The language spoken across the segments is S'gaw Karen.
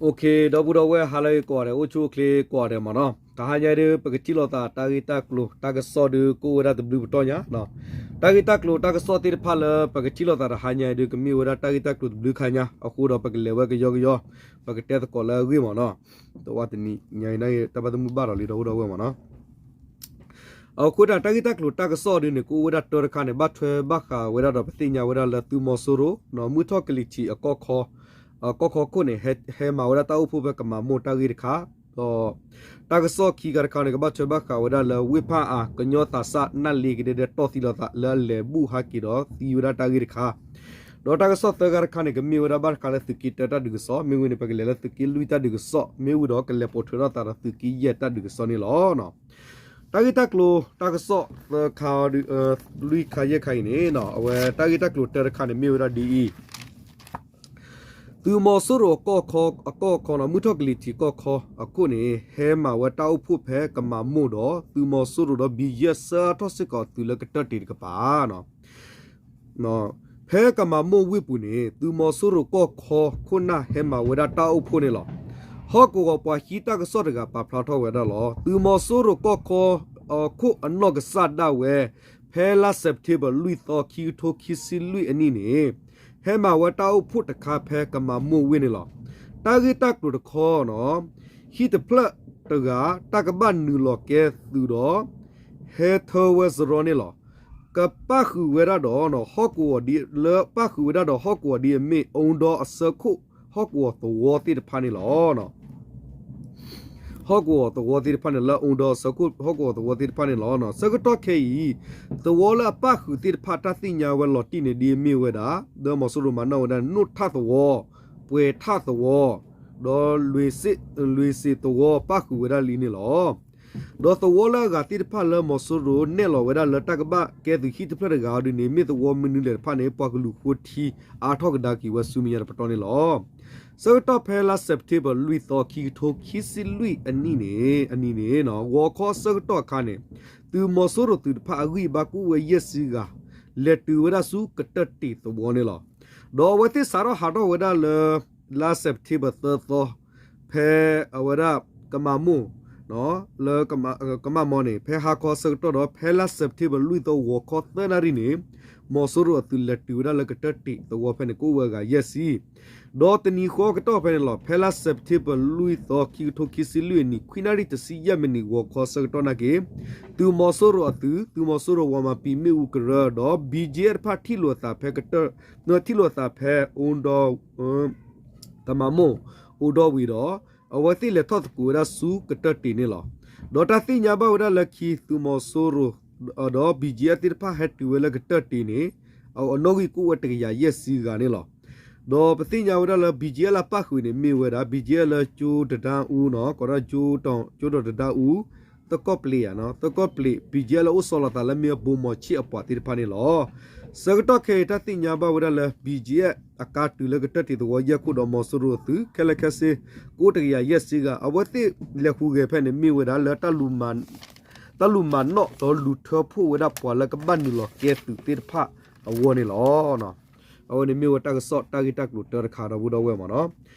OK, ဒီပုၢ်ဒီဝဲၢ် ဟါလၢအဂ့ၤကိးဂၤဒဲး, အိၣ်ဆူၣ်အိၣ်ချ့ကိးဂၤဒဲးမ့ၢ်နီၤ. တဟါညါအံၤဒုး ပကထံၣ်လိာ်သးတၢ်ဂ့ၢ်တၢ်ကျိၤ တၢ်ကစီၣ်ဒုး ကအိၣ်ဝဲဒၣ်တဘျုးပတီၢ်ညါနီၤ. တၢ်ဂ့ၢ်တၢ်ကျိၤတၢ်ကစီၣ်သ့ၣ်တဖၣ်လၢ ပကထံၣ်လိာ်သးတဟါညါအံၤဒုး ကမ့ၢ်ဝဲဒၣ်တၢ်ဂ့ၢ်တၢ်ကျိၤတဘျုးခါညါ, အဃိဒီးပကလဲၤဝဲကယီကယီ, ပကတဲသကိးလၢအဂ့ၢ်မ့ၢ်နီၤ. တဝါတနံၤညါအံၤ တၢ်ဘၣ်သမုၢ်ဘၣ်ဒီးလံ ဒီပုၢ်ဒီဝဲၢ်မ့ၢ်နီၤ. အဃိဒၣ်တၢ်ဂ့ၢ်တၢ်ကျိၤတၢ်ကစီၣ်ဒုးန့ၣ် ကအိၣ်ဝဲဒၣ်တၢ်တခါန့ၣ် ဘၣ်ထွဲဘၣ်ဃးဝဲဒၣ်ဒီး ပသ့ၣ်ညါဝဲဒၣ်လၢသုးမီၤစိရိၤ မုၢ်ထီၣ်ကလံၤထံးအကီၢ်ခီ, အကီၢ်ခီခိၣ်န့ၣ် ဟဲမၤဝဲဒၣ်တၢ်အိၣ်ဖှိၣ်ဖဲကမၤမိၢ်တၢ်ဂ့ၢ်တခါ, ဒီးတၢ်ကစီၣ်ခံခါတခါန့ၣ် ကဘၣ်ထွဲဘၣ်ဃးဝဲဒၣ်လၢ ဝ့ၢ်ဖၣ်အၣ် ကညီသးစၢ်နၢ်လ့ကဒဲဒဲတီၢ်သံလိာ်သး လၢအလဲၤဘူၣ်ဟးက့ၤဒီးသံဝဲဒၣ်တၢ်ဂ့ၢ်တခါ, ဒီးတၢ်ကစီၣ်သၢခါတခါန့ၣ် ကမ့ၢ်ဝဲဒၣ်ဘၣ်တခါလၢသုးက့တၢတၢ်ဒုးကစီၣ်, မ့ၢ်ဝံၤန့ၣ် ပကလဲၤလၢသုးက့လွံၢ်တၢ်ဒုးကစီၣ်, မ့ၢ်ဝံၤဒီးကလဲၤပိာ်ထွဲထီၣ်သးဒီးသုးက့ယဲၢ်တၢ်ဒုးကစီၣ်န့ၣ်လီၤ. တၢ်ဂ့ၢ်တၢ်ကျိၤတၢ်ကစီၣ်သၢခါ လွံၢ်ခါယဲၢ်ခါအံၤန့ၣ် အဝဲတၢ်ဂ့ၢ်တၢ်ကျိၤတၢတခါန့ၣ် မ့ၢ်ဝဲဒၣ်ဒ်အံၤ, သုးမီၤစိရိၤအကီၢ်ခီ အကီၢ်ခီနီၤ မုၢ်ထီၣ်ကလံၤထံးကီၢ်ခီအခိၣ်န့ၣ် ဟဲမၤဝဲတၢ်အိၣ်ဖှိၣ်ဖဲကမၤမိၢ်ဒီး သုးမီၤစိရိၤဒီး ဘံယဲၢ် ဆှၢထီၣ်စ့ၢ်ကီးအသုးလၢကတၢၢ်တ့ၢ်တကပၤနီၤ. ဖဲကမၤမိၢ်ဝ့ၢ်ပူၤန့ၣ် သုးမီၤစိရိၤကီၢ်ခီခိၣ်နၢ်ဟဲမၤဝဲဒၣ်တၢ်အိၣ်ဖှိၣ်န့ၣ်လီၤ. ဟီၣ်ကဝီၤပှၤဟံးတၢ်ကစီၣ်တဂၤပာ်ဖျါထီၣ်ဝဲဒၣ်လီၤ. သုးမီၤစိရိၤကီၢ်ခီ အခိၣ်အနီၢ်ကစၢ်ဒၣ်ဝဲ ဖဲလါစဲးပထ့ဘၢၣ် လွံၢ်သီ ခံကထိခံဆံလွံၢ်အနံၣ်န့ၣ် ဟဲမၤဝဲတၢ်အိၣ်ဖှိၣ်တခါဖဲကမၤမိၢ်ဝ့ၢ်န့ၣ်လီၤ. တၢ်ဂ့ၢ်တၢ်ကျိၤတခီနီၤ ဟံၣ်တဖျၢၣ်တဂၤ တၢ်ကဘၣ်နုာ်လီၤကဲသုးဒီး ဟဲထၢဝဲစရီန့ၣ်လီၤ. ကပၣ်ဃုာ်ဝဲဒၣ်ဒီး ဟီၣ်ကဝီၤဒ် လၢပၣ်ဃုာ်ဝဲဒၣ်ဒီးဟီၣ်ကဝီၤဒ်အမ့ၢ် အူဒီအဆၢခိၣ်ဟီၣ်ကဝီၤသဝီသ့ၣ်တဖၣ်န့ၣ်လီၤ. ဟီၣ်ကဝီၤသဝီသ့ၣ်တဖၣ်န့ၣ် လၢအူဒီအဆၢခိၣ်ဟီၣ်ကဝီၤသဝီသ့ၣ်တဖၣ်န့ၣ်လီၤ. ဆၢကတီၢ်ခဲအံၤ သဝီလၢအပၣ်ဃုာ်သ့ၣ်တဖၣ် တၢ်သ့ၣ်ညါဝဲလီၤတံၢ်န့ၣ် ဒ်အမ့ၢ်ဝဲဒၣ် လၢမီၤစိရိၤမၤနီၣ်ဝဲဒၣ် နိၣ်ထၣ်သဝီ, ပှဲၤထၣ်သဝီ, ဒီးလွံၢ်စ့ၣ်သဝီ ပၣ်ဃုာ်ဝဲဒၣ်လံန့ၣ်လီၤ. ဒီးသဝီလၢအဂၤသ့ၣ်တဖၣ်လၢမီၤစိရိၤနဲၣ်လီၤဝဲဒၣ်လၢတၢ်ကဘၣ်ကဲသုးဟံၣ်တဖျၢၣ်တဂၤအီၤဒ်န့ၣ် မ့ၢ်သဝီမနုၤလဲၣ်တဖၣ်န့ၣ် ပှၤကလုာ်ဃိထံအါထီၣ်ကဒါက့ၤဝဲဆူမဲာ်ညါတပတီၢ်န့ၣ်လီၤ. ဆၢကတီၢ်ဖဲလါစဲးပထ့ဘၢၣ် လွံၢ်သီ ခံကထိခံဆံလွံၢ်အနံၣ်န့ၣ် အနံၣ်န့ၣ် ဂီၤခီဆၢကတီၢ်အခါန့ၣ် သုးမီၤစိရိၤသုးတဖၣ်အဂံၢ်အဘါကအိၣ်ဝဲယဲၢ်ဆံဂၤ လဲၤတုၤဝဲဒၣ်ဆူကတၢၢ်တ့ၢ်သဝီန့ၣ်လီၤ. ဒီးအဝဲသ့ၣ်စးထီၣ်ဟးထီၣ်ဝဲဒၣ်လၢ လါစဲးပထ့ဘၢၣ်သၢသီ ဖဲအဝဲဒၣ်ကမၤမိၢ် လၢကမၤမိၢ်န့ၣ် ဖဲဟါခီဆၢကတီၢ်ဒီး ဖဲလါစဲးပထ့ဘၢၣ် လွံၢ်သီ ဂီၤခီသၢနၣ်ရံၣ်န့ၣ် မီၤစိရိၤအသုးလဲၤတုၤဝဲဒၣ်လၢကတၢၢ်တ့ၢ်သဝီဖဲန့ၣ် ကအိၣ်ဝဲအဂၤယဲၢ်ဆံ ဒီးတနံၤဃီကတီၢ်ဖဲန့ၣ်လီၤ. ဖဲလါစဲးပထ့ဘၢၣ် လွံၢ်သီ ခံကထိခံဆံလွံၢ်အနံၣ် ခွံနၣ်ရံၣ်တဆံယဲၢ်မံးနံး ဂီၤခီဆၢကတီၢ်နာ်က့ သုးမီၤစိရိၤအသုး သုးမီၤစိရိၤ ဝၤမၤပံၤ မ့ၣ်အူကရၢ ဒီး ဘံၣ်ကၠံၣ်အဲၣ် တဖၣ်ထံၣ်လိာ်သးဖဲကတၢၢ် ထံၣ်လိာ်သးဖဲ အူဒီ ကမၤမိၢ် အူဒီဝံၤဒီး အဝဲသ့ၣ်လဲၤထီၣ်သကိးဝဲဒၣ်ဆူကတၢၢ်တ့ၢ်န့ၣ်လီၤ. ဒီးတၢ်သ့ၣ်ညါဘၣ်ဝဲဒၣ်လၢခံ သုးမီၤစိရိၤ ဒီး ဘံၣ်ကၠံၣ်အဲၣ် သ့ၣ်တဖၣ်ဟဲတုၤဝဲလၢကတၢၢ်တ့ၢ်န့ၣ် အနီၣ်ဂံၢ်ကအိၣ်ဝဲတကယၤယဲၢ်ဆံဂၤန့ၣ်လီၤ. ဒီးပသ့ၣ်ညါဝဲဒၣ်လၢ ဘံၣ်ကၠံၣ်အဲၣ် လၢပၣ်ဃုာ်န့ၣ် မ့ၢ်ဝဲဒၣ် ဘံၣ်ကၠံၣ်အဲၣ် လၢကၠိတဒါအူနီၤ ကိးဒၣ်ကၠိ ကၠိဒီးတဒါအူ သကိးပျ့ၤ သကိးပျ့ၤ ဘံၣ်ကၠံၣ်အဲၣ် လၢအိၣ်ဆီလီၤသးလၢမ့ၢ်အဘိမီၤဆံၣ်အပှၤသ့ၣ်တဖၣ်န့ၣ်လီၤ. ဆၢကတီၢ်ခဲအံၤ တၢ်သ့ၣ်ညါဘၣ်ဝဲဒၣ်လၢ ဘံၣ်ကၠံၣ်အဲၣ် အကါတုၤလၢကတၢၢ်တ့ၢ်သဝီယဲၢ်ခိၣ်ဒီးမီၤစိရိၤအသုး ခဲလၢာ်ခဲဆ့ ကအိၣ်တကယၤယဲၢ်ဆံဂၤ အဝဲသ့ၣ်လဲၤဟူးဂဲၤဖဲန့ၣ် မ့ၢ်ဝဲဒၣ်လၢ တၢ်လူၤမၤနီၣ်ဒီးလူၤထၢဖှိၣ်ဝဲဒၣ်ပှၤလၢကဘၣ်နုာ်လီၤကဲသုးသ့ၣ်တဖၣ် အဂီၢ်န့ၣ်လီၤ. အဝဲန့ၣ်မ့ၢ်ဝဲတၢ်ကစီၣ်တၢ်ဂ့ၢ်တၢ်ကျိၤတၢတခါ ဒီပုၢ်ဒီဝဲၢ်မ့ၢ်နီၤ.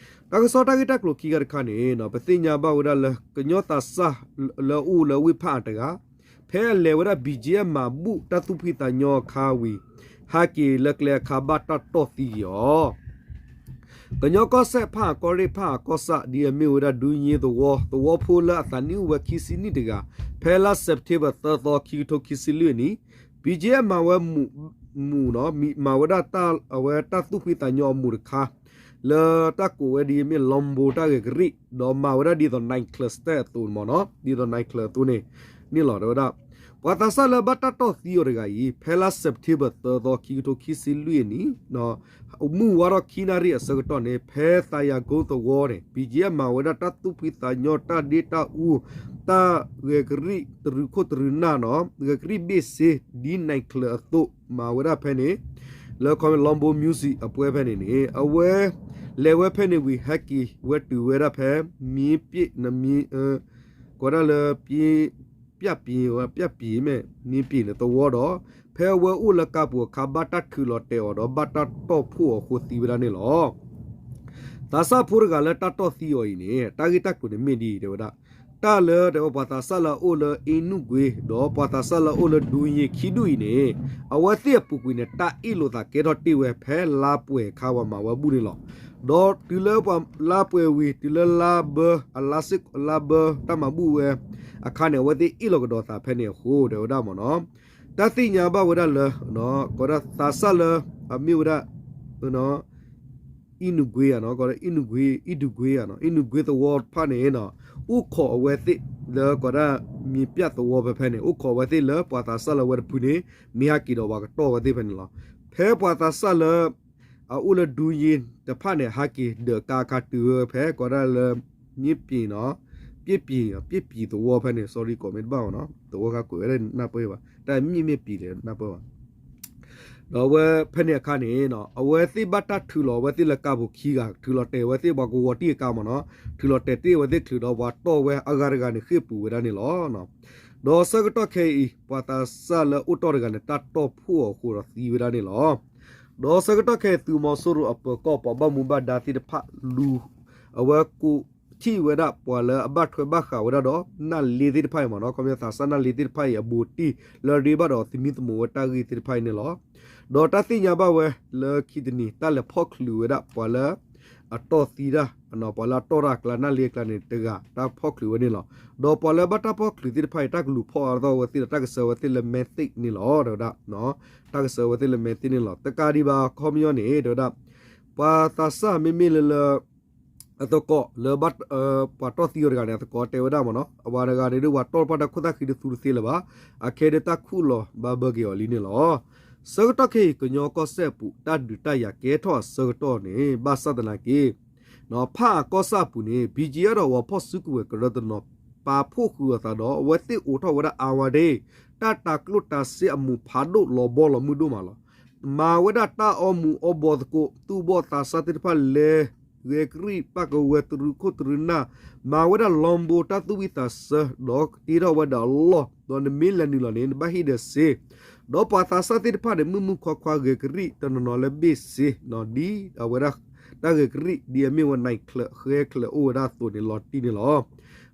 တၢ်ကစီၣ်တၢ်ဂ့ၢ်တၢ်ကျိၤခံခါတခါန့ၣ် ပသ့ၣ်ညါဘၣ်ဝဲဒၣ်လၢ ကညီသးစၢ်လၢအအိၣ်လၢဝ့ၢ်ဖၣ်အၣ်တဂၤ ဖဲအလဲၤဝဲဒၣ် ဘံၣ်ကၠံၣ်အဲၣ် မၤဘူၣ်တၢ်သူၣ်ဖှံသးညီအခါဝံၤ ဟးက့ၤလၢကျဲအခါ ဘၣ်တၢ်တီၢ်သံက့ၤအီၤ ကညီကီၢ်စဲၣ်ဖၣ်အၣ် ကီၢ်ရ့ၣ်ဖၣ်အၣ်ကီၢ်ဆၣ် ဒ်အမ့ၢ်ဝဲဒၣ် ဒူည့သဝီ သဝီဖိလၢအသးနံၣ်အိၣ်ဝဲခံဆံနံၣ်တဂၤ ဖဲလါစဲးပထ့ဘၢၣ် သၢသီ ခံကထိခံဆံလွံၢ်အနံၣ် ဘံၣ်ကၠံၣ်အဲၣ် မၤဝဲမူး မူးနီၤ မၤဝဲဒၣ်တၢ် အဝဲတၢ်သူၣ်ဖှံသးညီအမူးတခါ လၢတၢ်ကိးဝဲဒ်အမ့ၢ် လီဘိ တၢ်ဂဲၤကရံၣ် ဒီးမၤဝဲဒၣ်ဒ်သိး night club စတဲၣ်အသိးမ့ၢ်နီၤ ဒ်သိး night club အသိးန့ၣ် န့ၣ်လီၤ တဲဝဲဒၣ် ပှၤသးစၢ်လၢဘၣ်တၢ်တီၢ်သံအီၤတဂၤအံၤ ဖဲလါစဲးပထ့ဘၢၣ် သၢသီ ခံကထိခံဆံလွံၢ်အနံၣ် မုၢ်ဝါထီၣ်ခံနၣ်ရံၣ်အဆၢကတီၢ်န့ၣ် ဖဲသးယၤကိသဝီန့ၣ် ဘံၣ်ကၠံၣ်အဲၣ် မၤဝဲဒၣ်တၢ်သူၣ်ဖှံသးညီ တၢ်ဒ့တၢ်အူ တၢ်ဂဲၤကရံၣ်တရူးခိၣ်တရူးနၢ်နီၤ ဂဲၤကရံၣ်ဘ့ၣ်စ့ ဒ် night club အသိး မၤဝဲဒၣ်ဖဲန့ၣ် လၢ လီဘိ music အပှဲၤဖဲန့ၣ်န့ၣ် အဝဲ လဲၤဝဲဖဲန့ၣ်ဝံၤ ဟဲက့ၤဝဲတုၤဝဲဒၣ်ဖဲ မ့ၢ်ပ့ၣ် ကိးဒၣ်လၢ ပျၢ်ပ့ၤ ပျၢ်ပ့ၤမ့ၢ် မ့ၢ်ပ့ၣ်န့ၣ်သဝီဒီး ဖဲအဝဲအိၣ်လၢကါပူၤအခါ ဘၣ်တၢ်ထုးလီၤတဲာ်အီၤဒီး ဘၣ်တၢ်တီၢ်ဖှိၣ်အီၤအဃိသံဝဲဒၣ်န့ၣ်လီၤ. သးစၢ်ဖိတဂၤလၢတၢ်တီၢ်သံအီၤအံၤန့ၣ် တၢ်ဂ့ၢ်တၢ်ကျိၤန့ၣ်မ့ၢ်ဒ်အံၤ တဲဝဲဒၣ်, တၢ်လၢတဲဝဲပှၤသးစၢ်လၢအအိၣ်လၢအ့နုၣ်ကွ့ ဒီးပှၤသးစၢ်လၢအအိၣ်လၢဒူယ့ခံဒူၣ်အံၤန့ၣ် အဝဲသ့ၣ်အပူၤကွံာ်န့ၣ် တၢ်အ့ၣ်လိာ်သးကဲထီၣ်တ့ၢ်ဝဲဖဲလါပှဲၤအခါပှၤမၤဝဲဘူၣ်န့ၣ်လီၤ. ဒီးတုၤလၢပှၤလါပှဲၤဝံၤ တုၤလၢလါဘၢ အလါစ့ၢ်ကီးလါဘၢ တၢ်မၤဘူၣ်ဝဲအခါန့ၣ် အဝဲသ့ၣ်အ့ၣ်လိာ်ကဒီးသးဖဲန့ၣ်အဃိ တဲဝဲဒၣ်မ့ၢ်နီၤ, တၢ်သ့ၣ်ညါဘၣ်ဝဲဒၣ်လၢ ကီးဒၣ်သးစၢ်လၢ အမ့ၢ်ဝဲဒၣ် အ့နုၣ်ကွ့ဧါနီၤ, ကီးဒၣ်အ့နုၣ်ကွ့ အ့နုၣ်ကွ့သဝီတဖၣ်န့ၣ်နီၤ, အိၣ်ခိးအဝဲသ့ၣ်လၢကီးဒၣ်မ့ၢ်ပျၢ်သဝီဖဲဖဲန့ၣ် အိၣ်ခိးအဝဲသ့ၣ်လၢပှၤသးစၢ်လၢအဝဲတဖုန့ၣ် မ့ၢ်ဟဲက့ၤဒီးပှၤကတီၢ်ဝဲသ့ၣ်ဖဲန့ၣ်လီၤ. ဖဲပှၤသးစၢ်လၢ အအိၣ်လၢဒူယ့တဖၣ်န့ၣ် ဟဲက့ၤဒၢးကါအခါတုၤဝဲဖဲကီးဒၣ်လၢ မ့ၢ်ပ့ၤနီၤ, ပ့ၣ်ပ့ၤ ပ့ၣ်ပ့ၤသဝီဖဲန့ၣ် sorry ကိးမ့ၢ်တဘၣ်မ့ၢ်နီၤ, သဝီခါကွဲးဝဲဒၣ်နၢ်ပၢၢ်ဘၣ် တၢ်မ့ၢ်မ့ၢ်ပ့ၤလဲၣ်နၢ်ပၢၢ်ဘၣ် ဒီးအဝဲဖဲန့ၣ်အခါန့ၣ် အဝဲသ့ၣ်ဘၣ်တၢ်ထုးလီၤအဝဲသ့ၣ်လၢကါပူၤခံဂၤ ထုးလီၤတဲာ်အဝဲသ့ၣ်ပှၤကဝီၤတံၢ်အကါမ့ၢ်နီၤ, ထုးလီၤတဲာ်တ့ၢ်အဝဲသ့ၣ်ချုးဒီးပှၤတီၢ်ဝဲအဂၤတဂၤန့ၣ်ဃ့ၢ်ပူၤဝဲဒၣ်န့ၣ်လီၤ. ဒီးဆၢကတီၢ်ခဲအံၤ ပှၤသးစၢ်လၢအိၣ်တီၢ်တဂၤန့ၣ် တၢ်တီၢ်ဖှိၣ်အီၤအဃိဒီးသံဝဲဒၣ်န့ၣ်လီၤ. ဒီးဆၢကတီၢ်ခဲအံၤ သုးမီၤစိရိၤအပၢၤကီၢ်ပှၤဘၣ်မူဘၣ်ဒါသ့ၣ်တဖၣ်လူၤ အဝဲကိးထီၣ်ဝဲဒၣ်ပှၤလၢအဘၣ်ထွဲဘၣ်ဃးဝဲဒၣ်ဒီး နၢ်လ့သ့ၣ်တဖၣ်အံၤမ့ၢ်နီၤ, ခီပညီသးစၢ်နၢ်လ့သ့ၣ်တဖၣ်အံၤအဘူးတံၢ်လၢအရ့ဘၣ်ဒီးသမံသမိးဝဲတၢ်ဂ့ၢ်သ့ၣ်တဖၣ်အံၤန့ၣ်လီၤ. ဒီးတၢ်သ့ၣ်ညါဘၣ်ဝဲလၢခံတနံၤ တၢ်လဲၤဖီၣ်ချုးဝဲဒၣ်ပှၤလၢ အတီၢ်သံတၢ် ပှၤလၢအတီၢ်တၢ်အကျါ နၢ်လ့အကျါန့ၣ်တဂၤ တၢ်ဖီၣ်ချုးဝဲန့ၣ်လီၤ. ဒီးပှၤလၢဘၣ်တၢ်ဖီၣ်ချုးသ့ၣ်တဖၣ်အံၤ တၢ်ကလူၤဖီၣ်အါထီၣ်ဝဲသ့ၣ်ဒီး တၢ်ကဆှၢဝဲသ့ၣ်လၢ method န့ၣ်လီၤ တဲဝဲဒၣ်, တၢ်ကဆှၢဝဲသ့ၣ်လၢ method န့ၣ်လီၤ. တကးဒံးဘၣ် ခီပညီန့ၣ် တဲဝဲဒၣ် ပှၤသးစၢ်မ့မ့ၢ်လၢလၢ အသကိးလၢ ပှၤတီၢ်သံအီၤတဂၤန့ၣ် အသကိးတဲဝဲဒၣ်မ့ၢ်နီၤ, အဝဲတဂၤန့ၣ်ဒ်ပှၤတီၢ်တဖၣ်တၢ်ခိၣ်သၣ်ဃံတသူတသ့လၢၤဘၣ်, အခဲဒၣ်တၢ်ခူၣ်လီၤဘၣ်ဘၢက့ၤအီၤလံန့ၣ်လီၤ. ဆၢကတီၢ်ခဲအံၤ ကညီကီၢ်စဲၣ်အပူၤ တၢ်ဒုးတၢ်ယၤကဲထီၣ်အဆၢကတီၢ်န့ၣ် ဘၣ်ဆၣ်သနာ်က့ ဖးအကီၢ်ဆၣ်အပူၤန့ၣ် ဘံကယဲၢ်ဒီးဝၤဖီၣ်စုကဝဲၤကရၢတနီၤ ပာ်ဖှိၣ်ဃုာ်အသးဒီး အဝဲသ့ၣ်အိးထီၣ်ဝဲဒၣ် အဝၤဒ့ တၢ်တၤကျိၣ်တၤစ့အမူးဖးဒိၣ်လီၤဘီလီၤမုၢ်ဒိၣ်မးလီၤ. မၤဝဲဒၣ်တၢ်အီမူးအီဘီသကိး သူၣ်ဘီၣ်သးစၢ်သ့ၣ်တဖၣ်လဲၤ ဂဲၤကရံၣ်ပၣ်ကဝဲၤတရူးခိၣ်တရူးနၢ်, မၤဝဲဒၣ်လီဘိတၢ်သူၣ်ဝံၣ်သးဆၢ ဒီးတ့ထီၣ်ဝဲဒၣ်အလီၢ်, ဒီးနမ့ၢ်လဲၤနုာ်လီၤန့ၣ် နဘၣ်ဟ့ၣ်ဒီးစ့, ဒီးပှၤသးစၢ်သ့ၣ်တဖၣ်န့ၣ် မုၢ်မုၢ်ခွါခွါဂဲၤကရံၣ်တနီၤနီၤလၢဘ့ၣ်စ့ ဒ်အဝဲဒၣ် တၢ်ဂဲၤကရံၣ် ဒ်အမ့ၢ်ဝဲနံၣ်ချၢ ဃဲချၢအိၣ်ဝဲဒၣ်အသိးန့ၣ် လီၤတံၢ်န့ၣ်လီၤ.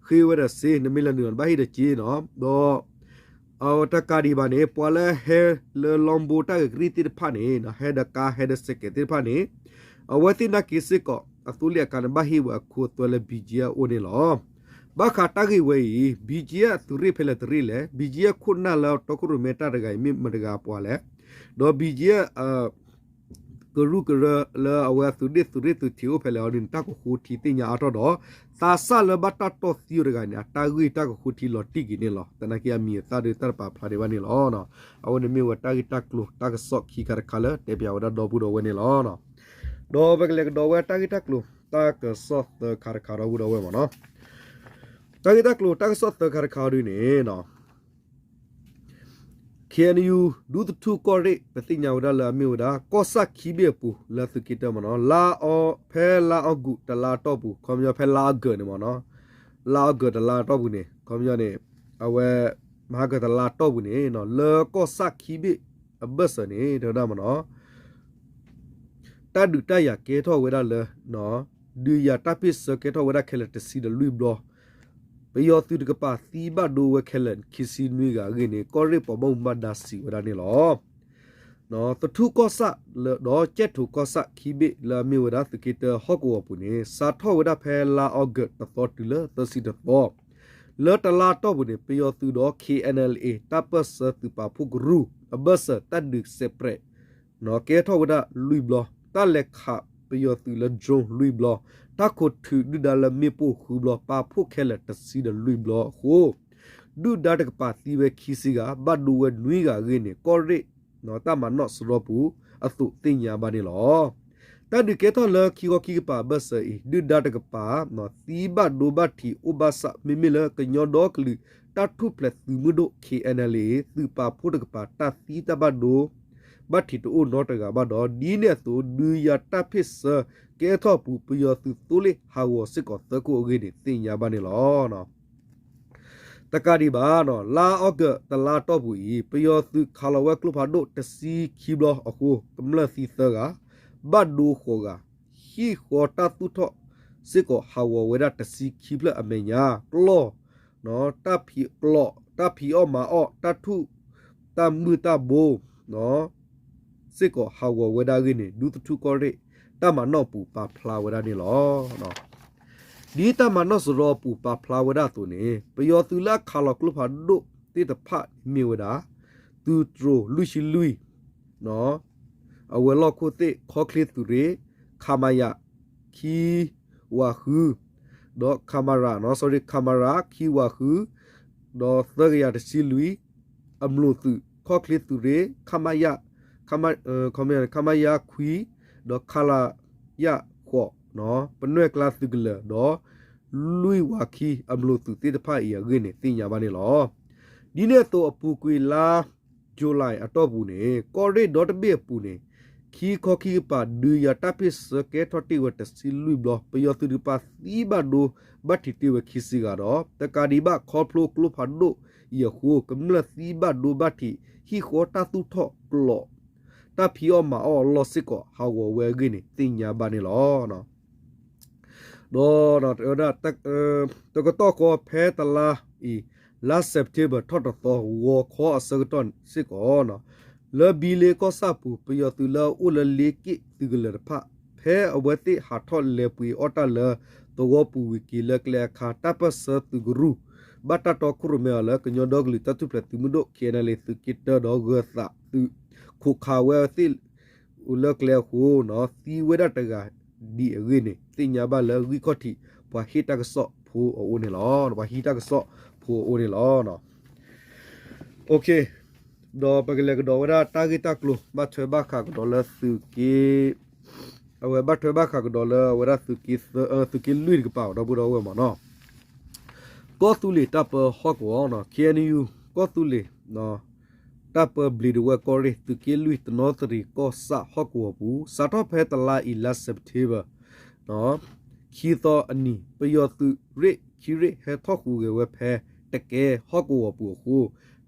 ဃ့ဝဲဒၣ်စ့ နမ့ၢ်လဲၤနုာ်လီၤ နဘၣ်ဟ့ၣ်ဒီးစ့နီၤ, ဒီး တကးဒံးဘၣ်န့ၣ် ပှၤလၢဟဲလၢလီဘိတၢ်ဂဲၤကရံၣ်သ့ၣ်တဖၣ်န့ၣ် ဟဲဒီးကါ ဟဲဒီးစဲးကဲးသ့ၣ်တဖၣ်န့ၣ် အဝဲသ့ၣ်နာ်က့စ့ၢ်ကီး အသိလ့ၣ်အကါန့ၣ် ဘၣ်ဟ့ၣ်ဝဲအခိအသွဲလၢ ဘံကယဲၢ်အအိၣ်န့ၣ်လီၤ. ဘၣ်ဃးတၢ်ဂ့ၢ်ဝဲအံၤ ဘံကယဲၢ်အသုးရ့ၣ်ဖဲလဲၣ်တရ့ၣ်လဲၣ်, ဘံကယဲၢ်ခိၣ်နၢ်လၢတီခိၣ်ရိၣ်မဲတၢ်တဂၤအံၤ မ့ၢ်မတဂၤပှၤလဲၣ်, ဒီးဘံကယဲၢ် ကရူၢ်ကရၢလၢအဝဲအသုးရ့ၣ်သုးထံးအိၣ်ဖဲလဲၣ်အီၤဒ်န့ၣ် တၢ်ကဃိထံသ့ၣ်ညါအါထီၣ်ဒီး သးစၢ်လၢဘၣ်တၢ်တီၢ်သံအီၤတဂၤန့ၣ် အတၢ်ဂ့ၢ်တၢ်ကဃိထံလီၤတံၢ်က့ၤန့ၣ်လီၤ. သနာ်က့အမံၤအသၣ်ဒီးတၢ်တပာ်ဖျါဒံးဘၣ်န့ၣ်လီၤ. အဝဲန့ၣ်မ့ၢ်ဝဲတၢ်ဂ့ၢ်တၢ်ကျိၤတၢ်ကစီၣ်ခံခါတခါလၢတဲပၠးဝဲဒၣ်ဒီပုၢ်ဒီဝဲၢ်န့ၣ်လီၤ. ဒီးပကလဲၤကဒီးဝဲတၢ်ဂ့ၢ်တၢ်ကျိၤတၢ်ကစီၣ်သၢခါတခါဒီပုၢ်ဒီဝဲၢ်မ့ၢ်နီၤ, တၢ်ဂ့ၢ်တၢ်ကျိၤတၢ်ကစီၣ်သၢခါတခါဒ်န့ၣ် ခ့ၣ်အဲၣ်ယူၣ် ဒူသထူၣ်ကီၢ်ရ့ၣ် ပသ့ၣ်ညါဝဲဒၣ်လၢအမ့ၢ်ဝဲဒၣ် ကီၢ်ဆၣ်ခံဘ့ၣ်အပူၤလၢသုးက့တၢမ့ၢ်နီၤ, လါအီ ဖဲလါအီကူးတလါအတီၢ်ပူၤ ခီပညီဖဲလါအီကူးန့ၣ်မ့ၢ်နီၤ, လါအီကူးတလါအတီၢ်ပူၤန့ၣ် ခီပညီန့ၣ် အဝဲ မဟါကတလါအတီၢ်ပူၤန့ၣ် လၢကီၢ်ဆၣ်ခံဘ့ၣ်အဘၢၣ်စၢၤန့ၣ် တဲဝဲဒၣ်မ့ၢ်နီၤ တၢ်ဒုးတၢ်ယၤကဲထီၣ်ဝဲဒၣ်လၢ ဒုးယၤတၢ်ဖ့ၣ်ဆၢကဲထီၣ်ဝဲဒၣ်ခဲလၢာ်တဆံဒီးလွံၢ်ဘျီ, ပယီၤသုးတကပၤသံဘၣ်ဒိဝဲခဲလၢာ်ခံဆံနွံဂၤအဂ့ၢ်န့ၣ် ကီၢ်ရ့ၣ်ပှၤဘၣ်မူဘၣ်ဒါစံးဝဲဒၣ်န့ၣ်လီၤ. သထူၣ်ကီၢ်ဆၣ်ဒီးကၠဲၣ်ထိးကီၢ်ဆၣ်ခံဘ့ၣ်လၢအမ့ၢ်ဝဲဒၣ် သုးက့တၢဟီၣ်ကဝီၤပူၤန့ၣ် စးထီၣ်ဝဲဒၣ်ဖဲလါအီကူးတသီတုၤလၢသၢဆံတသီ လၢတလါအတီၢ်ပူၤန့ၣ် ပယီၤသုးဒီး ခ့ၣ်အဲၣ်ယူၣ် တၢ်ပၢၢ်ဆၢသုးပာ်ဖှိၣ်ကရူၢ် အဘၢၣ်စၢၤတၢ်ဒုးစဲးပြဲး ကဲထီၣ်ဝဲဒၣ်လွံၢ်ဘျီ, တၢ်လဲၤခးပယီၤသုးလၢ drone လွံၢ်ဘျီ, တၢ်ခိးထုးဒုၣ်ဒါလၢမ့ၣ်ပိၢ်ဃုဘျီ, ပာ်ဖှိၣ်ခဲလၢာ်တဆံဒီးလွံၢ်ဘျီအဃိ ဒုၣ်ဒါတကပၤသံဝဲခံဆံဂၤ, ဘၣ်ဒိဝဲနွံဂၤအဂ့ၢ်န့ၣ် ကီၢ်ရ့ၣ် တၢ်မၤနီၣ်စရီပူၤအသိးသ့ၣ်ညါဘၣ်န့ၣ်လီၤ. တၢ်ဒုးကဲထီၣ်လၢခံခီခံကပၤအဘၢၣ်စၢၤအံၤ ဒုၣ်ဒါတကပၤ သံဘၣ်ဒိဘၣ်ထံးအိၣ်ဘၣ်ဆၣ် မ့မ့ၢ်လၢကညီဒီကလုာ်တၢ်ထူၣ်ဖျဲးသုးမုၢ်ဒိၣ် ခ့ၣ်အဲၣ်ယူၣ် သုးပာ်ဖှိၣ်တကပၤ တၢ်သံတၢ်ဘၣ်ဒိ ဘၣ်ထံးတအိၣ်နီတဂၤဘၣ်ဒီး ဒ်န့ၣ်အသိး ဒုးယၤတၢ်ဖ့ၣ်ဆၢကဲထီၣ်အပူၤ ပယီၤသုးသိလ့ၣ်ဟးဂီၤစ့ၢ်ကီးသၢခိၣ်အဂ့ၢ်န့ၣ် သ့ၣ်ညါဘၣ်န့ၣ်လီၤ. တကးဒံးဘၣ် လါအီကူးတလါအတီၢ်ပူၤအံၤ ပယီၤသုးခးလီၤဝဲကျိဖးဒိၣ်တဆံခံဘျီအဃိ ကမျၢၢ်သံသၢဂၤ, ဘၣ်ဒိဃိးဂၤ, ဟံၣ်ဃီတၢ်သူၣ်ထီၣ်စ့ၢ်ကီးဟးဂီၤဝဲဒၣ်တဆံခံဖျၢၣ်အမဲာ်ညါ, ကျီၢ်, တၢ်ဖံးကျီၢ်, တၢ်ဖံးအီၣ်မၤအီၣ်, တၢ်ထူၣ်, တၢ်မုၢ်တၢ်ဘိ စ့ၢ်ကီးဟးဂီၤဝဲဒၣ်အဂ့ၢ်န့ၣ် ဒူသထူကီၢ်ရ့ၣ် တၢ်မၤနီၣ်ပူၤပာ်ဖျါဝဲဒၣ်န့ၣ်လီၤ. ဒ်တၢ်မၤနီၣ်စရီပူၤပာ်ဖျါဝဲဒၣ်အသိးန့ၣ် ပယီၤသုးလၢအခးလီၤကျိဖးဒိၣ်သ့ၣ်တဖၣ်မ့ၢ်ဝဲဒၣ် သုးတြိၤလွံၢ်ဆံလွံၢ် အဝဲၤလီၢ်ခိၣ်သ့ၣ် ခီချ့သုးရ့ၣ် ခမရ ခံဝးဃု ဒီး ခမရ sorry ခမရ ခံဝးဃု ဒီးသၢကယၤတဆံလွံၢ် အမျိာ်သုး ခီချ့သုးရ့ၣ် ခမရ ခမရ ခွံ ဒီး ခလရ ဃိး ပနွဲၢ်ကျါသုးကလၢၤ ဒီး လွံၢ်ဝးခံ အမျိာ်သုးသ့ၣ်တဖၣ်အံၤအဂ့ၢ်န့ၣ် သ့ၣ်ညါဘၣ်န့ၣ်လီၤ. ဒ်န့ၣ်အသိးအပူၤကွံာ်လါ July အတီၢ်ပူၤန့ၣ် ကီၢ်ရ့ၣ်ဒီတဘ့ၣ်အပူၤန့ၣ် ခံခီခံကပၤဒုးယၤတၢ်ဖ့ၣ်ဆၢကဲထီၣ်တ့ၢ်ဝဲတဆံလွံၢ်ဘျီ ပယီၤသုးတကပၤသံဘၣ်ဒိဘၣ်ထံးတ့ၢ်ဝဲခံဆံဂၤဒီး တကးဒံးဘၣ်ခီဖျိကျိဖးဒိၣ်အံၤအဃိ ကမျၢၢ်သံဘၣ်ဒိဘၣ်ထံး ဟံၣ်ဃီတၢ်သူၣ်ထီၣ်ကျီၢ် တၢ်ဖံးအီၣ်မၤအီၣ်အလီၢ်စ့ၢ်ကီးဟးဂီၤဝဲအဂ့ၢ်န့ၣ် သ့ၣ်ညါဘၣ်န့ၣ်လီၤ. ဒီး တကတီၢ်ဃီဖဲတလါအံၤ လါ September ထီၣ်တသီ ဂီၤခီအဆၢကတီၢ်စ့ၢ်ကီး လၢဘံလ့ကီၢ်ဆၣ်ပူၤ ပယီၤသုးလၢအအိၣ်လၢလ့က့ၣ်သုးကလၢၤတဖၣ် ဖဲအဝဲသ့ၣ်ဟးထီၣ်လဲၤပှ့ၤအီၣ်တၢ်လၢ သဝီပူၤဝံၤက့ၤလၢကျဲအခါ တၢ်ပၢၢ်ဆၢသုးကရူၢ် ဘၣ်တၢ်တီခိၣ်ရိၣ်မဲအီၤလၢ ကညီဒီကလုာ်တၢ်ထူၣ်ဖျဲးသုးမုၢ်ဒိၣ် ခ့ၣ်အဲၣ်အဲၣ်လ့ သုးက့တၢဒီးဂၢၤသးသုး ခိးခးဝဲသ့ၣ် အိၣ်လၢကျဲအဃိ သံဝဲဒၣ်တဂၤဒံးအဂ့ၢ်န့ၣ် သ့ၣ်ညါဘၣ်လၢဂံၢ်ခီၣ်ထံး ပှၤဟ့ၣ်တၢ်ကစီၣ်ဖိအအိၣ်န့ၣ်လီၤ. ပှၤဟ့ၣ်တၢ်ကစီၣ်ဖိအအိၣ်န့ၣ်လီၤ. ဒီးပကလဲၤကဒီးဝဲဒၣ်တၢ်ဂ့ၢ်တၢ်ကျိၤ ဘၣ်ထွဲဘၣ်ဃးကဒီးလၢသုးက့ အဝဲဘၣ်ထွဲဘၣ်ဃးကဒီးလၢအဝဲဒၣ်သုးက့လွံၢ်တကပၤ ဒီပုၢ်ဒီဝဲၢ်မ့ၢ်နီၤ ကီၢ်သူလ့ၤတၢ်ပၢဟီၣ်ကဝီၤ ခ့ၣ်အဲၣ်ယူၣ် ကီၢ်သူလ့ၤ တၢ်ပၢဘျံးဒဝဲၢ်ကီၢ်ရ့ၣ် သုးက့လွံၢ်တနီသရံၣ်ကီၢ်ဆၣ်ဟီၣ်ကဝီၤပူၤ စးထီၣ်ဖဲတလါအံၤလါ September ခံသီအနံၤ ပယီၤသုးရ့ၣ်ခံရ့ၣ် ဟဲထီၣ်ဟူးဂဲၤဝဲဖဲတကဲဟီၣ်ကဝီၤပူၤအဃိ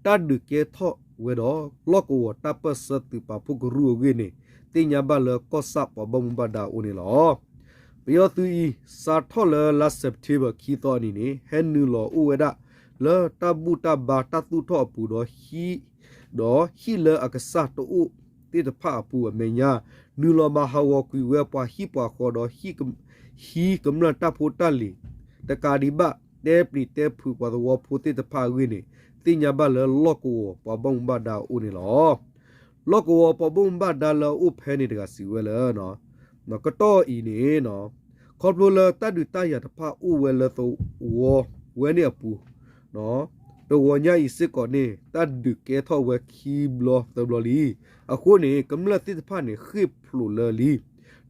တၢ်ဒုးကဲထီၣ်ဝဲဒီး လီၢ်ကဝီၤတၢ်ပၢၢ်ဆၢသုးပာ်ဖှိၣ်ကရူၢ်အဂ့ၢ်န့ၣ် သ့ၣ်ညါဘၣ်လၢကီၢ်ဆၣ်ပှၤဘၣ်မူဘၣ်ဒါအအိၣ်န့ၣ်လီၤ. ပယီၤသုးအံၤ စးထီၣ်လၢလါ September ခံသီအနံၤန့ၣ် ဟဲနုာ်လီၤအိၣ်ဝဲဒၣ်လၢတၢ်ဘူၣ်တၢ်ဘါတၢ်သူၣ်ထီၣ်အပူၤဒီး ဟံၣ် ဒီးဟံၣ်လၢအကစၢ်တအိၣ်သ့ၣ်တဖၣ်အပူၤအမဲာ်ညါ နုာ်လီၤမၤဟးဂီၤကွံာ်ဝဲပှၤဟံၣ်ပှၤဃီဒီး ဟံးကမျၢၢ်တၢ်ဖိတၢ်လံၤ တကးဒံးဘၣ် တဲပျံၤတဲဖုးပှၤသဝီဖိသ့ၣ်တဖၣ်အဂ့ၢ်န့ၣ် သ့ၣ်ညါဘၣ်လၢလီၢ်ကဝီၤပှၤဘၣ်မူဘၣ်ဒါအအိၣ်န့ၣ်လီၤ. လီၢ်ကဝီၤပှၤဘၣ်မူဘၣ်ဒါလၢအအိၣ်ဖဲန့ၣ်တဂၤစံးဝဲလၢ ကတီၢ်အံၤန့ၣ် ခီဖျိလၢတၢ်ဒုးတၢ်ယၤတဖၣ်အိၣ်ဝဲလၢသဝီဝဲန့ၣ်အပူၤ တဂီၤညါအံၤစ့ၢ်ကီးန့ၣ် တၢ်ဒုးကဲထီၣ်ဝဲခံဘျီသၢဘျီလံ. အဃိန့ၣ် ကမျၢၢ်သ့ၣ်တဖၣ်န့ၣ် ဃ့ၢ်ဖျိးလၢလံ.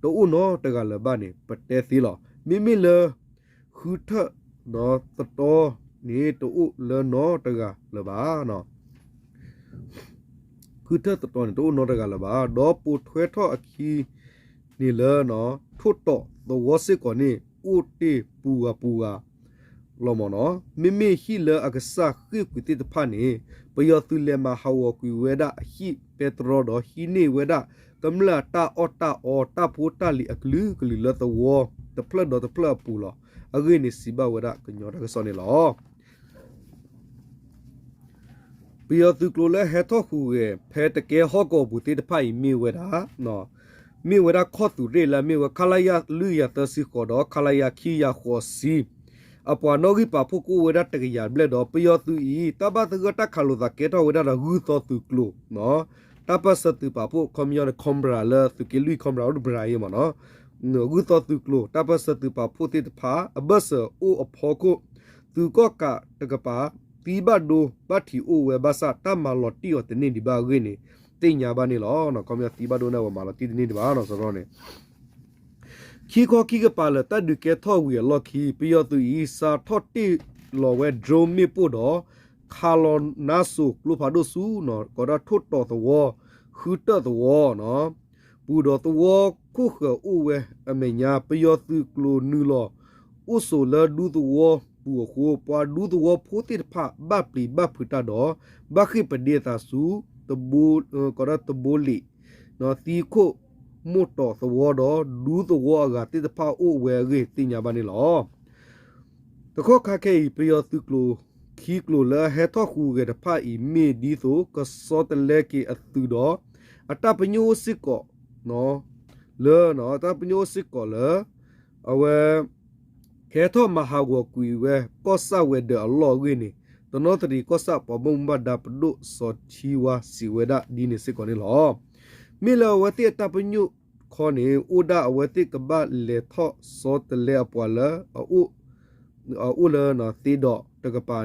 တအိၣ်နီတဂၤလၢၤဘၣ်န့ၣ် ပတဲသ့လီၤ. မ့မ့ၢ်လၢ ဃုထၢၣ်သတီန့ၣ် တအိၣ်လၢနီတဂၤလၢၤဘၣ်. ဃုထၢၣ်သတီန့ၣ် တအိၣ်နီတဂၤလၢၤဘၣ်. ဒီးပိာ်ထွဲထီၣ်အခံန့ၣ်လၢ ထိၣ်တီၤသဝီစ့ၢ်ကီးန့ၣ် အိၣ်တ့ၢ်ပူၤဂၤပူၤဂၤလီၤမ့ၢ်နီၤ. မ့မ့ၢ်ဟံၣ်လၢအကစၢ်ဃ့ၢ်ကွံာ်သ့ၣ်တဖၣ်န့ၣ် ပယီၤသုးလဲၤမၤဟးဂီၤကွံာ်ဝဲဒၣ်အဟံၣ်ပဲတြီဒီး ဟံးန့ၢ်ဝဲဒၣ်ကမျၢၢ်အတၢ်အီၣ်တၢ်အီ တၢ်ဖိတၢ်လံၤအကလုာ်ကလုာ်လၢသဝီတဖျၢၣ်ဒီးတဖျၢၣ်အပူၤလီၤ. အဂ့ၢ်န့ၣ်စံးဘၣ်ဝဲဒၣ်ကညီတၢ်ကစီၣ်န့ၣ်လီၤ. ပယီၤသုးကျိၤလၢဟဲထီၣ်ဟူးဂဲၤ ဖဲတကဲဟီၣ်ကဝီၤပူၤသ့ၣ်တဖၣ်အံၤမ့ၢ်ဝဲဒၣ် မ့ၢ်ဝဲဒၣ်ခီၣ်သုးရ့ၣ်လၢအမ့ၢ်ဝဲ ခလရ လွံၢ်ကယၤသၢဆံဃိး ဒီး ခလရ ခံကယၤဃိးဆံ အပှၤနီၣ်ဂံၢ်ပာ်ဖှိၣ်ကအိၣ်ဝဲဒၣ်တကယၤဘျဲၣ်ဒီး ပယီၤသုးအံၤ တၢ်ဘၣ်သဂၢၢ်တၢ်ခးလိာ်သးကဲထီၣ်ဝဲဒၣ်ဒီး ဂုၢ်သီသုးကျိၤ တၢ်ပၢၢ်ဆၢသုးပာ်ဖှိၣ် ခီပညီန့ၣ် Cobra လၢသုးက့လွံၢ် Cobra အိၣ်တဘြၤအံၤမ့ၢ်နီၤ ဂုၢ်သီသုးကျိၤ တၢ်ပၢၢ်ဆၢသုးပာ်ဖှိၣ်သ့ၣ်တဖၣ် အဘၢၣ်စၢၤအိၣ်အဖီခိၣ် သုးကီၣ်ကးတကပၤ သံဘၣ်ဒိဘၣ်ထံးအိၣ်ဝဲဘၣ်ဆၣ် တၢ်မၤလီၤတံၢ်အီၤတန့ၢ်ဒံးဘၣ်အဂ့ၢ်န့ၣ် သ့ၣ်ညါဘၣ်န့ၣ်လီၤ. ခီပညီသံဘၣ်ဒိန့ၣ် အဝဲမၤလီၤတံၢ်တန့ၢ်ဒံးဘၣ်နီၤ စရီန့ၣ် ခံခီခံကပၤလၢာ်တၢ်ဒုးကဲထီၣ်ဝံၤအလီၢ်ခံ ပယီၤသုးအံၤ စးထီၣ်တ့ၢ်လီၤဝဲ drone မ့ၣ်ပိၢ်ဒီး ခးလီၤနါစိၤကျိဖးဒိၣ်ဆူ ကီးဒၣ်ထိၣ်တီၤသဝီ ဃုတၢၣ်သဝီ ပူၤဒီးသဝီခိၣ်ဃၢၤအိၣ်ဝဲအမဲာ်ညါ ပယီၤသုးကျိၤနုာ်လီၤ အိၣ်ဆိးလၢဒူသဝီပူၤအဃိ ပှၤဒူသဝီဖိသ့ၣ်တဖၣ် ဘၣ်ပျံၤဘၣ်ဖုးတၢ်ဒီး ဘၣ်ဃ့ၢ်ပဒ့အသးဆူ ကီးဒၣ်တဘိလံာ် သံခိၣ် မိၢ်တီၢ်သဝီဒီး ဒူသဝီအဂၤသ့ၣ်တဖၣ်အိၣ်ဝဲအဂ့ၢ်သ့ၣ်ညါဘၣ်န့ၣ်လီၤ. တကီၢ်ခါခဲအံၤ ပယီၤသုးကျိၤခံကျိၤလၢအဟဲထီၣ်ဟူးဂဲၤတဖၣ်အံၤ မ့ၢ်ဒ်သိး ကဆီတလဲက့ၤအသုးဒီး အတၢ်ပညိၣ်အိၣ်စ့ၢ်ကီး လၢ တၢ်ပညိၣ်အိၣ်စ့ၢ်ကီးလၢ အဝဲ ကဟဲထီၣ်မၤဟးဂီၤကွံာ်ဝဲ ကီၢ်ဆၣ်ဝဲၤဒၢးအလီၢ်အဂ့ၢ်န့ၣ် တနီသရံၣ်ကီၢ်ဆၣ်ပှၤဘၣ်မူဘၣ်ဒါပဒိၣ်စီၤထံဝါစံးဝဲဒၣ်ဒ်န့ၣ်စ့ၢ်ကီးန့ၣ်လီၤ. မ့ၢ်လၢအဝဲသ့ၣ်အတၢ်ပညိၣ်ခီန့ၣ် အိၣ်ဒၣ်အဝဲသ့ၣ်ကဘၣ်လဲၤထီၣ်ဆီတလဲအပှၤလၢ အအိၣ်လၢသ့ဒီးတကပၤ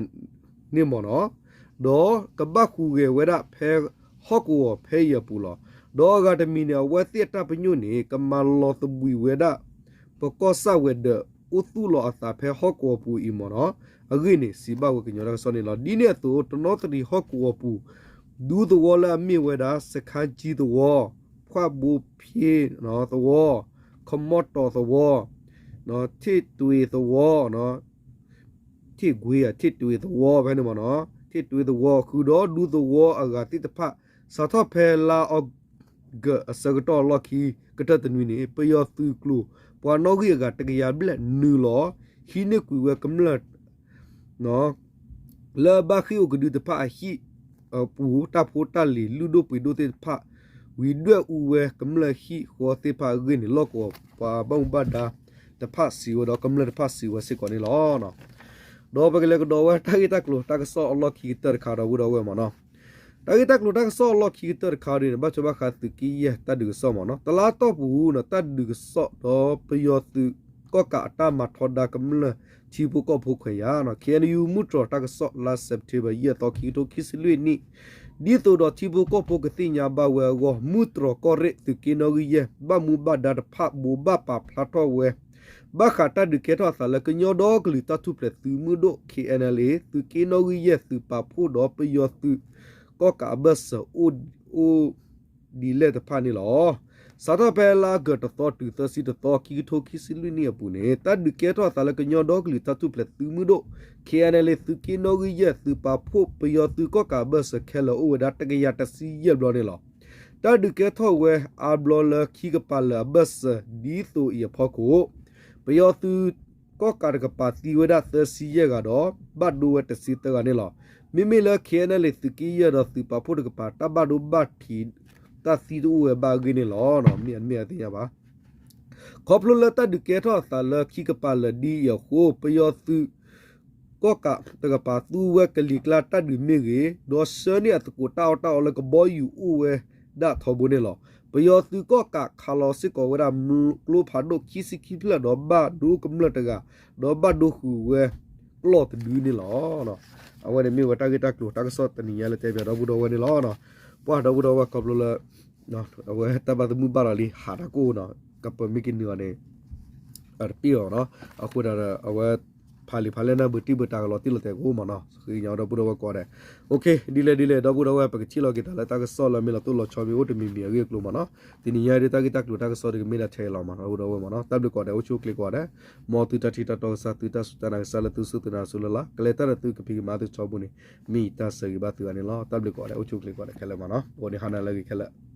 န့ၣ်မ့ၢ်နီၤ, ဒီးကဘၣ်ဟူးဂဲၤဝဲဒၣ်ဖဲဟီၣ်ကဝီၤဖဲအံၤအပူၤလီၤ. ဒီးအဂၤတမံၤန့ၣ် အဝဲသ့ၣ်အတၢ်ပညိၣ်န့ၣ် ကမၤလီၤသဘှံးဝဲဒၣ် ပကီၢ်ဆၣ်ဝဲၤဒၢး အိၣ်သူၣ်လီၤအသးဖဲဟီၣ်ကဝီၤပူၤအံၤမ့ၢ်နီၤ, အဂ့ၢ်န့ၣ် စံးဘၣ်ဝဲကညီတၢ်ကစီၣ်န့ၣ်လီၤ. ဒ်န့ၣ်အသိး တနီသရံၣ်ဟီၣ်ကဝီၤပူၤ ဒူသဝီလၢအမ့ၢ်ဝဲဒၣ် စခန်းကြီးသဝီ, ခွဘိဖ့သဝီ, ခမီတီၢ်သဝီ, ထ့ၣ်တွ့သဝီ, ထ့ၣ်ကွ့ ထ့ၣ်တွ့သဝီဖဲန့ၣ်မ့ၢ်နီၤ, ထ့ၣ်တွ့သဝီ ဃုာ်ဒီးဒူသဝီအဂၤသ့ၣ်တဖၣ် စးထီၣ်ဖဲလါအီကူးအဆၢကတီၢ်အလီၢ်ခံကတၢၢ်တနွံန့ၣ် ပယီၤသုးကျိၤ ပှၤနီၣ်ဂံၢ်အဂၤတကယၤဘျဲၣ်နုာ်လီၤ ဟံးန့ၢ်ကွံာ်ဝဲကမျၢၢ် လၢအဘၣ်ဃ့ၢ်အိၣ်ကဒုတဖၣ်အဟံၣ်အပူၤ တၢ်ဖိတၢ်လံၤလုၢ်ဒိၣ်ပှ့ၤဒိၣ်သ့ၣ်တဖၣ် ဝံၤဒွဲၣ်အူဝဲကမျၢၢ်ဟံၣ်ဃီသ့ၣ်တဖၣ်အဂ့ၢ်န့ၣ် လီၢ်ကဝီၤပှၤဘၣ်မူဘၣ်ဒါတဖၣ်စံးဝဲဒီးကမျၢၢ်တဖၣ်စံးဝဲစ့ၢ်ကီးန့ၣ်လီၤ. ဒီးပကလဲၤကဒီးဝဲတၢ်ဂ့ၢ်တၢ်ကျိၤတၢ်ကစီၣ်အလီၢ်ခံကတၢၢ်တခါဒီးအိၣ်ဒီးဝဲမ့ၢ်နီၤ, တၢ်ဂ့ၢ်တၢ်ကျိၤတၢ်ကစီၣ်အလီၢ်ခံကတၢၢ်တခါဒီးန့ၣ် ဘၣ်ဆၢဘၣ်ဃးသုးက့ယဲၢ်တၢ်ဒုးကစီၣ်ဒီးပယီၤသုး ကီၣ်ကးအတၢ်မၤထီဒါကမျၢၢ်ထံဖိကီၢ်ဖိခွဲးယာ် KNU မုၢ်တြီၤတၢ်ကစီၣ်လါစဲးပထ့ဘၢၣ် ယဲၢ်သီ ခံကထိခံဆံလွံၢ်နံၣ် ဒ်သိးဒီးထံဖိကီၢ်ဖိကသ့ၣ်ညါဘၣ်ဝဲအဂီၢ် မုၢ်တြီၤကီၢ်ရ့ၣ် သုးက့နီၣ်ဂံၢ်ယဲၢ် ဘၣ်မူဘၣ်ဒါတဖၣ် ဘိးဘၣ်ပာ်ဖျါထီၣ်ဝဲ ဘၣ်ဃးတၢ်ဒုးကဲထီၣ်အသးလၢကညီဒီကလုာ်တၢ်ထူၣ်ဖျဲးသုးမုၢ်ဒိၣ် KNLA သုးက့နီၣ်ဂံၢ်ယဲၢ် သုးပာ်ဖှိၣ်ဒီးပယီၤသုး ကီၣ်ကးအဘၢၣ်စၢၤ အိၣ်ဒ်လဲၣ်တဖၣ်န့ၣ်လီၤ. စးထီၣ်ဖဲလါအီကူးတသီတုၤသၢဆံတသီ ခံကထိခံဆံလွံၢ်နံၣ်အပူၤန့ၣ် တၢ်ဒုးကဲထီၣ်အသးလၢကညီဒီကလုာ်တၢ်ထူၣ်ဖျဲးသုးမုၢ်ဒိၣ် KNLA သုးက့နီၣ်ဂံၢ်ယဲၢ် သုးပာ်ဖှိၣ်ပယီၤသုးကီၣ်ကးအဘၢၣ်စၢၤခဲလၢာ်အိၣ်ဝဲဒၣ်တကယၤတဆံယဲၢ်ဘျီန့ၣ်လီၤ. တၢ်ဒုးကဲထီၣ်ဝဲအါဘျီလၢခံကပၤလၢာ်အဘၢၣ်စၢၤ ဒ်သိးအံၤအဖီခိၣ် ပယီၤသုးကီၣ်ကးတကပၤသံဝဲဒၣ်သၢဆံယဲၢ်ဂၤဒီး ဘၣ်ဒိဝဲတဆံသၢဂၤန့ၣ်လီၤ. မ့မ့ၢ်လၢ KNLA သုးက့ယဲၢ်ဒီးသုးပာ်ဖှိၣ်တကပၤ တၢ်ဘၣ်ဒိဘၣ်ထံး တၢ်သံတအိၣ်ဝဲဘၣ်အဂ့ၢ်န့ၣ်လီၤ. မ့ၢ်အမ့ၢ်အသ့ၣ်ညါဘၣ် ခီဖျိလၢတၢ်ဒုးကဲထီၣ်အသးလၢခံကပၤလၢာ်ဒ်အံၤအဃိ ပယီၤသုးကီၣ်ကးတကပၤသူဝဲကလံၤကျါတၢ်ဒုးမ့ၢ်ဂ့ၤ, ဒီးဆှၢန့ၢ်အသကိးတၢ်အီၣ်တၢ်အီလၢကဘီယူၤအိၣ်ဝဲဒၣ်ထီဘိန့ၣ်လီၤ. ပယီၤသုးကီၣ်ကးခးလီၤစ့ၢ်ကီးဝဲဒၣ်ကျိဖးဒိၣ်ခံဆံခံဖျၢၣ်ဒီးဘၣ်ဒိကမျၢၢ်တဂၤ, ဒီးဘၣ်ဒိဃုာ်ဝဲကျီၢ်တဒုန့ၣ်လီၤ. အဝဲန့ၣ်မ့ၢ်ဝဲတၢ်ဂ့ၢ်တၢ်ကျိၤတၢ်ကစီၣ်တနံၤညါလၢတဲဘၣ်ဒီပုၢ်ဒီဝဲၢ်န့ၣ်လီၤ. ပှၤဒီပုၢ်ဒီဝဲၢ်ခီဖျိလၢ အဝဲတၢ်ဘၣ်သမုၢ်ဘၣ်လီၤလံ ဟးတၢ်ကိၣ်နီၤ ကပၢၤမ့ၢ်ကနုာ်အီၤန့ၣ် တပ့ၢ်အီၤနီၤ အဃိဒၣ်ဒီး အဝဲ ဖးလံာ်ဖးလဲၢ်နၢ်ဘၢတံၢ်ဘၢတၢ်ကလီၤတံၢ်လီၤတဲာ်ကအိၣ်မးနီၤ ဃ့ကညးဒီပုၢ်ဒီဝဲၢ်ကိးဂၤဒဲး ဒ်လဲၣ်ဒ်လဲၣ် ဒီပုၢ်ဒီဝဲၢ် ပကထံၣ်လိာ်က့ၤတၢ်လၢတၢ်ကစီၣ်လၢအမ့ၢ်လီၤတိၢ်လီၤဆီမ့ၢ်အိၣ်တမံၤမံၤအဂ့ၢ်အကျိၤမးနီၤ တနံၤညါဒ်တၢ်ဂ့ၢ်တၢ်ကျိၤတၢ်ကစီၣ်ဒ်ကမ့ၢ်ဒၣ်ထဲအံၤလီၤမး ဒီပုၢ်ဒီဝဲၢ်မးနီၤ တၢ်ဘျုးကိးဂၤဒဲး အိၣ်ဆူၣ်အိၣ်ချ့ကိးဂၤဒဲး မ်သုတၢ်ထံၣ်တၢ်တီကစၢ် သုတၢ်စူၢ်တၢ်နာ်ကစၢ်လၢသုစူၢ်သုနာ်အစိၤလၢ်လၢ် ကလဲၤတၢ်ဒီးသုကဖံးကမၤသုထီဘိန့ၣ် မ့ၢ်ယတၢ်ဆၢဂ့ၤဘၣ်သုဂၤန့ၣ်လီၤ. တၢ်ဘျုးကိးဂၤဒဲး အိၣ်ဆူၣ်အိၣ်ချ့ကိးဂၤဒဲးခဲလၢာ်မးနီၤ အိၣ်ဒံးဟါနၤလၢအဂ့ၤခဲလၢာ်